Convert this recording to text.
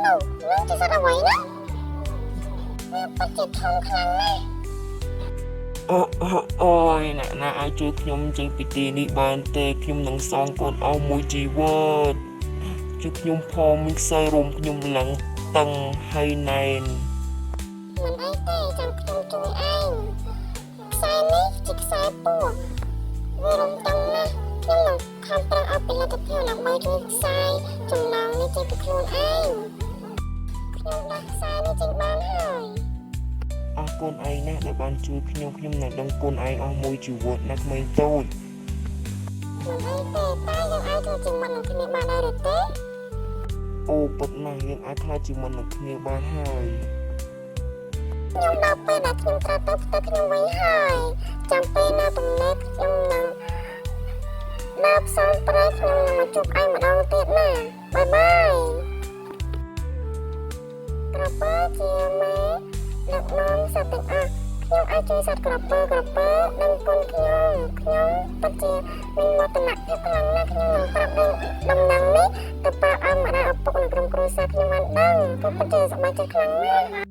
នោះនឹងជាសត្វអ្វីណាវាពិតជាធំខ្លាំងណាស់ អូអូអូយអ្នកណាអាចជួយខ្ញុំចេញពីទីនេះបានទេខ្ញុំនឹងសងកូនអស់មួយជីវិតជួយខ្ញុំផងមានខ្សែរោមខ្ញុំឡើងតឹងហើយណែន មិនអីទេចាំខ្ញុំជួយឯងខ្សែនេះជាខ្សែពួរវារំតឹងណាស់ខ្ញុំនឹងខំប្រឹងអស់ពីលទ្ធភាពដើម្បីជួយខ្សែចំណងនេះចេញពីខ្លួនឯងខ្ញុំដោះខ្សែនេះចេញបានហើយ អរគុណឯងណាស់ដែលបានជួយខ្ញុំខ្ញុំនឹងដឹងគុណឯងអស់មួយជីវិតណាក្មេងតូច មិនអីទេតែយើងអាចធ្វើជាមិត្តនឹងគ្នាបានដែរឬទេ អូពិតណាស់យើងអាចក្លាយជាមិត្តនឹងគ្នាបានហើយ ខ្ញុំដល់ពេលដែលខ្ញុំត្រូវទៅផ្ទះខ្ញុំវិញហើយចាំពេលណាទំនេរខ្ញុំនឹងដើរផ្សងព្រេងខ្ញុំនឹងមកជួបឯងម្ដងទៀតណាបាយបាយក្រពើជាមេដឹកនាំសត្វទាំងអស់ខ្ញុំអាចជួយសត្វក្រពើក្រពើដឹងគុណខ្ញុំខ្ញុំពិតជាមានមោទនភាពខ្លាំងណាស់ខ្ញុំនឹងប្រាប់ដំណឹងនេះទៅប៉ាឪម្ដាយឪពុកនិងក្រុមគ្រួសារខ្ញុំបានដឹងពួកពិតជាសប្បាយចិត្តខ្លាំងណាស់។